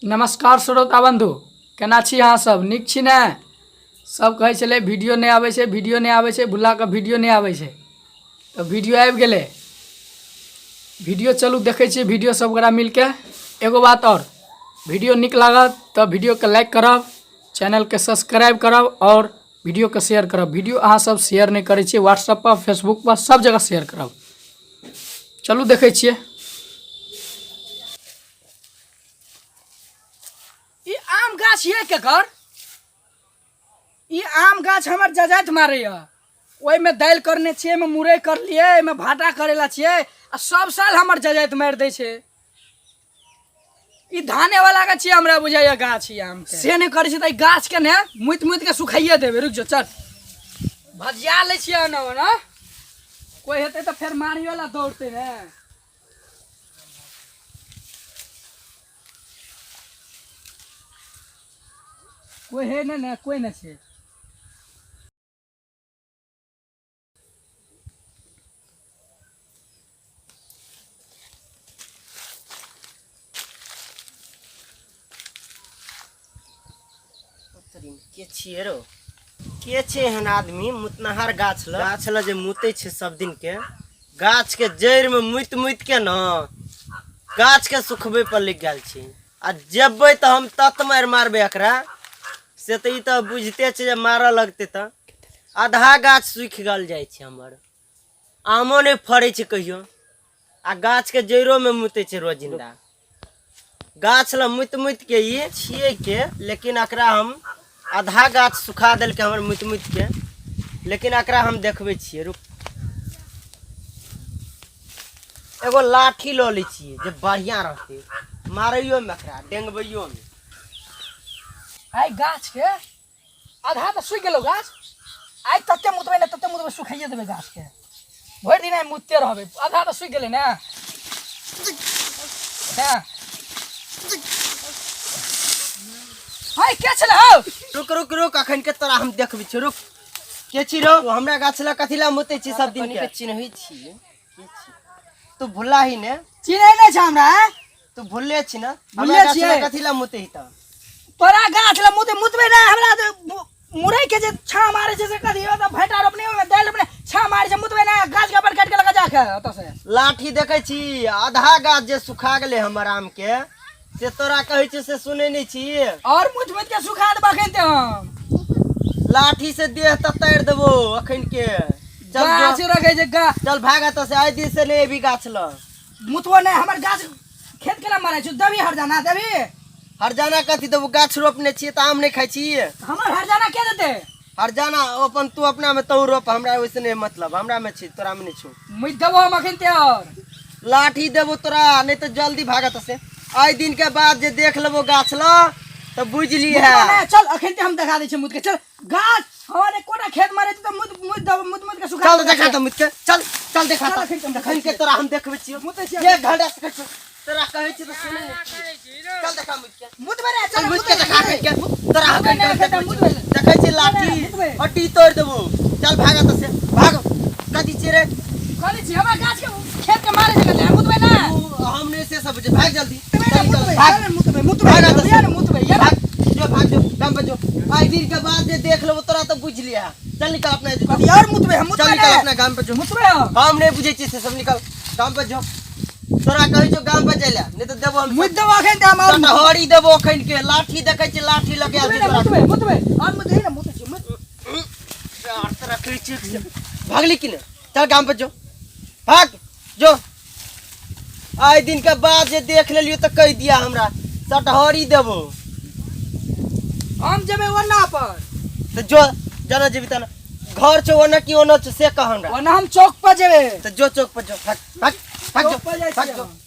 नमस्कार श्रोता बन्धु, केना छी अहाँ सब? नीक छी ने? सब कहै छलै वीडियो नहि आबै छै, वीडियो नहि आबै छै, भुल्लाके वीडियो नहि आबै छै, तऽ वीडियो आबि गेलै। वीडियो चलू देखै छियै वीडियो सब गोरा मिलके। एगो बात आओर, वीडियो नीक लागत तऽ वीडियोके लाइक करब, चैनलके सब्सक्राइब करब आओर वीडियोके शेयर करब। वीडियो अहाँ सब शेयर नहि करै छियै, व्हाट्सएप पर, फेसबुक पर, सब जगह शेयर करब। चलू देखै छियै। ई आम गाछ ये केकर? ई आम गाछ हमर जजाति मारैया। ओहिमे दालि करने छियै, ओहिमे मुरइ करलियै, ओहिमे भाटा करेला छियै, आ सब साल हमर जजाति मारि दै छै। ई धाने वाला के छियै हमरा बुझाइया गाछ ई आम के। से नहि करै छै तऽ ई गाछ के ने मुति मुति के सुखाइए देबै। रुकि जो, चल भजिया लै छियै ओना ओना। कोइ हेतै तऽ फेर मारियो ला दौड़तै ने। कोइ है नहि ने, कोइ नहि छै। के छियै रो? के छै एहन आदमी मुतनहार गाछ लग? गाछ लग जे मुतै छै सब दिन के, गाछ के जड़ि में मुति मुति के न गाछ के सुखबै पर लागि गेल छै। आ जेबै तऽ हम तत मारि मारबै एकरा से तऽ ई तऽ बुझिते छै जे मारऽ लगतै तऽ आधा गाछ सुखि गेल जाइ छै हमर। आमो नहि फड़ै छै कहियो, आ गाछके जड़िओमे मुतै छै रोजिन्दा। गाछ लए मुति मुति के ई छियै के, लेकिन एकरा हम आधा गाछ सुखा देलकै हमर मुति मुति के, लेकिन एकरा हम देखबै छियै। रुक, एगो लाठी लऽ लै छियै जे बढ़िआँ रहतै मारैयोमे, एकरा डेंगबैयोमे। आइ गाछ के आधा तऽ सुखि गेलौ गाछ। आइ तते मुतबै ने, तते मुतबै, सुखाइए देबै गाछके। भरि दिन आइ मुतते रहबै। आधा तऽ सुखि गेलै ने। हँ हाय, के छलै हौ? रुक रुक रुक, अखन के तोरा हम देखबै छियौ। रुक, के छी रौ? हमरा गाछ लग कथी ला मुतै छी सब दिन के? चिन्है छियै के छी तू? भुला ही ने। चिन्है नहि छै हमरा? तू भुलले छी ने? भुलले हमरा गाछ छियै। लग कथी ला मुतै ही तऽ? तोरा गाछ लग मुते मुतबै नहि। हमरा तऽ मुरई के जे छाँ मारे छै से कथी ओतऽ भाटा रोपने, ओहिमे दालि रोपने, छाँ मारे छै, मुतबै नहि। गाछ के अपन काटि के लगा जाके ओतऽ से। लाठी देखै छी, आधा गाछ जे सुखा गेलै हमर आम के, से तोरा कहै छी से सुनै नहि छी? और मुत मुत के सुखा देबऽ अखन ते हम। लाठी से देह ततारि देबो अखन के। चल गाछ जो। रखै छै गा। चल भाग एतऽ से, आइ दिन से नहि एबी गाछ लग। मुतबो नहि। हमर गाछ खेत केना मारै छौ? देबी हरजाना? देबी हरजाना? कथी देबो? गाछ रोपने छियै तऽ आम नहि खाइ छी? हमर हरजाना के देतै? हरजाना अपन तू अपना में तू रोप, हमरा ओहिसे नहीं मतलब। हमरा में छी, तोरा में नहीं छौ। मुइत देबो हम अखन ते और। लाठी देबो तोरा, नहीं तो जल्दी भागत से। आइ दिन के बाद जे देख लेबो गाछ ल तऽ बुझ ली है। मुतबो नहि, चल अखन ते हम देखा दै छियै मुत के। चल, गाछ हमारे कोटा खेत मारे तऽ मुत मुत देबो, मुत मुत के सुखा चल देबो। देखा तऽ मुत के, चल चल देखा। चल तऽ अखन हम देखै अखन के छियै। तोरा हम देखबै छियौ। मुतै छियै। एक घंटा से कहै छियौ, तोरा कहै छियौ तऽ सुनै नहि छी। चल देखा मुत के। मुतबै रे, चल चल मुत के देखा अखन के तोरा। मुतबै अखन नहि, के अखन हम मुतबै। देखै छियै लाठी मुतबै। हड्डी तोड़ि देबो। चल भाग एतऽ से भाग। कथी छियै रे? कहै छी हमरा गाछ के खेत के मारे छै, कहै मुतबै ना। तू हम नहि से सब बुझै। भाग जल्दी। मुतबै चल ना, निकल, मुतबै। भाग। चल मुतबै, मुतबै। भाग एतऽ से। या ने मुतबै या। भाग जो, भाग जो, गाम पर जो। आइ दिन के बाद जे देख लेबो तोरा तऽ बुझि लिया। चल निकल अपना एतऽ। कथी और मुतबै हम? चल मुतबै निकल ना। अपना गाम पर जो। मुतबै हम। हम नहि बुझै छियै से सब। निकल गाम पर जो। तोरा कहै छौ गाम पर चलि आ, नहि तऽ देबो हम मुत देबो अखन ते हम और। कटहरी देबो अखन के। लाठी देखै छियै, लाठी लगे मुतबै ना, मुतबै, मुतबै और मुतबै ना, मुतै छी मुत। तोरा कहै छियै भागली कि ने? चल गाम पर जो, भाग जो। आइ दिन के बाद जे देख लेलियो तऽ कहि दिया हमरा, सटहरी देबो। हम जेबै ओना पर। तऽ जो, जना जेबी तना घर छौ ओना कि ओना छौ से कह हमरा। ओना हम चौक पर जेबै। तऽ जो, चौक पर जो। भाग भाग भाग जो। चौक पर जाइ भाग छियै जो। हम।